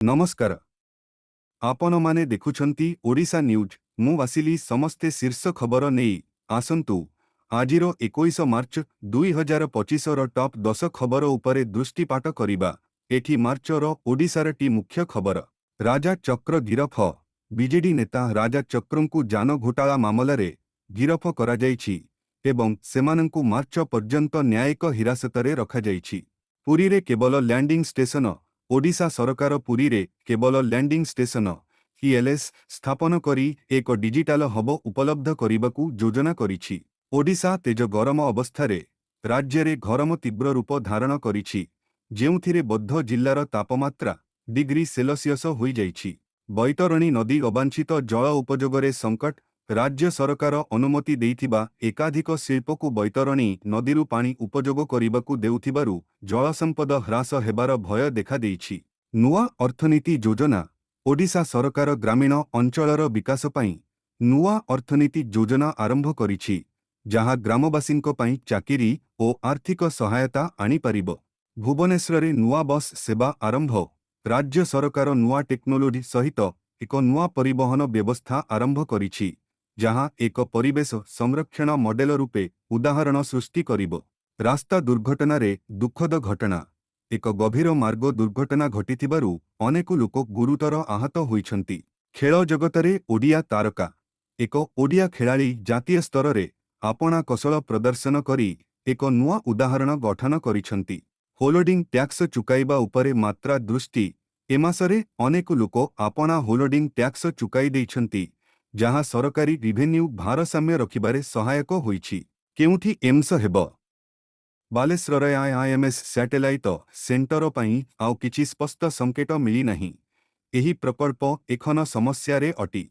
ନମସ୍କାର। ଆପଣମାନେ ଦେଖୁଛନ୍ତି ଓଡ଼ିଶା ନ୍ୟୁଜ୍। ମୁଁ ଆସିଲି ସମସ୍ତେ ଶୀର୍ଷ ଖବର ନେଇ। ଆସନ୍ତୁ, ଆଜିର 21 ମାର୍ଚ୍ଚ 2025ର ଟପ୍ 10 ଖବର ଉପରେ ଦୃଷ୍ଟିପାତ କରିବା। ଏଠି ମାର୍ଚ୍ଚର ଓଡ଼ିଶାର ଟି ମୁଖ୍ୟ ଖବର। ରାଜା ଚକ୍ର ଗିରଫ। ବିଜେଡି ନେତା ରାଜା ଚକ୍ରଙ୍କୁ ଯାନ ଘୋଟାଲା ମାମଲାରେ ଗିରଫ କରାଯାଇଛି ଏବଂ ସେମାନଙ୍କୁ ମାର୍ଚ୍ଚ ପର୍ଯ୍ୟନ୍ତ ନ୍ୟାୟିକ ହିରାସତରେ ରଖାଯାଇଛି। ପୁରୀରେ କେବଲ ଲ୍ୟାଣ୍ଡିଂ ଷ୍ଟେସନ। ଓଡ଼ିଶା ସରକାର ପୁରୀରେ କେବଲ ଲ୍ୟାଣ୍ଡିଂ ଷ୍ଟେସନ, ଇଏଲ୍ଏସ୍, ସ୍ଥାପନ କରି ଏକ ଡିଜିଟାଲ ହବ ଉପଲବ୍ଧ କରିବାକୁ ଯୋଜନା କରିଛି। ଓଡ଼ିଶା ତେଜ ଗରମ ଅବସ୍ଥାରେ। ରାଜ୍ୟରେ ଗରମ ତୀବ୍ର ରୂପ ଧାରଣ କରିଛି, ଯେଉଁଥିରେ ବୌଦ୍ଧ ଜିଲ୍ଲାର ତାପମାତ୍ରା ଡିଗ୍ରୀ ସେଲସିୟସ ହୋଇଯାଇଛି। ବୈତରଣୀ ନଦୀ ଅବାଞ୍ଛିତ ଜଳ ଉପଯୋଗରେ ସଙ୍କଟ। ରାଜ୍ୟ ସରକାର ଅନୁମତି ଦେଇଥିବା ଏକାଧିକ ଶିଳ୍ପକୁ ବୈତରଣୀ ନଦୀରୁ ପାଣି ଉପଯୋଗ କରିବାକୁ ଦେଉଥିବାରୁ ଜଳସମ୍ପଦ ହ୍ରାସ ହେବାର ଭୟ ଦେଖାଦେଇଛି। ନୂଆ ଅର୍ଥନୀତି ଯୋଜନା। ଓଡ଼ିଶା ସରକାର ଗ୍ରାମୀଣ ଅଞ୍ଚଳର ବିକାଶ ପାଇଁ ନୂଆ ଅର୍ଥନୀତି ଯୋଜନା ଆରମ୍ଭ କରିଛି, ଯାହା ଗ୍ରାମବାସୀଙ୍କ ପାଇଁ ଚାକିରି ଓ ଆର୍ଥିକ ସହାୟତା ଆଣିପାରିବ। ଭୁବନେଶ୍ୱରରେ ନୂଆ ବସ୍ ସେବା ଆରମ୍ଭ। ରାଜ୍ୟ ସରକାର ନୂଆ ଟେକ୍ନୋଲୋଜି ସହିତ ଏକ ନୂଆ ପରିବହନ ବ୍ୟବସ୍ଥା ଆରମ୍ଭ କରିଛି, ଯାହା ଏକ ପରିବେଶ ସଂରକ୍ଷଣ ମଡେଲ ରୂପେ ଉଦାହରଣ ସୃଷ୍ଟି କରିବ। ରାସ୍ତା ଦୁର୍ଘଟଣାରେ ଦୁଃଖଦ ଘଟଣା। ଏକ ଗଭୀର ମାର୍ଗ ଦୁର୍ଘଟଣା ଘଟିଥିବାରୁ ଅନେକ ଲୋକ ଗୁରୁତର ଆହତ ହୋଇଛନ୍ତି। ଖେଳ ଜଗତରେ ଓଡ଼ିଆ ତାରକା। ଏକ ଓଡ଼ିଆ ଖେଳାଳି ଜାତୀୟ ସ୍ତରରେ ଆପଣା କୌଶଳ ପ୍ରଦର୍ଶନ କରି ଏକ ନୂଆ ଉଦାହରଣ ଗଠନ କରିଛନ୍ତି। ହୋଲଡିଂ ଟ୍ୟାକ୍ସ ଚୁକାଇବା ଉପରେ ମାତ୍ରା ଦୃଷ୍ଟି। ଏମାସରେ ଅନେକ ଲୋକ ଆପଣା ହୋଲଡିଂ ଟ୍ୟାକ୍ସ ଚୁକାଇ ଦେଇଛନ୍ତି, ଯାହା ସରକାରୀ ରିଭେନ୍ୟୁ ଭାରସାମ୍ୟ ରଖିବାରେ ସହାୟକ ହୋଇଛି। କେଉଁଠି ଏମ୍ସ ହେବ? ବାଲେଶ୍ୱର ଆଇଆଇଏମ୍ଏସ୍ ସ୍ୟାଟେଲାଇଟ ସେଣ୍ଟର ପାଇଁ ଆଉ କିଛି ସ୍ପଷ୍ଟ ସଂକେତ ମିଳିନାହିଁ। ଏହି ପ୍ରକଳ୍ପ ଏଖନ ସମସ୍ୟାରେ ଅଟି।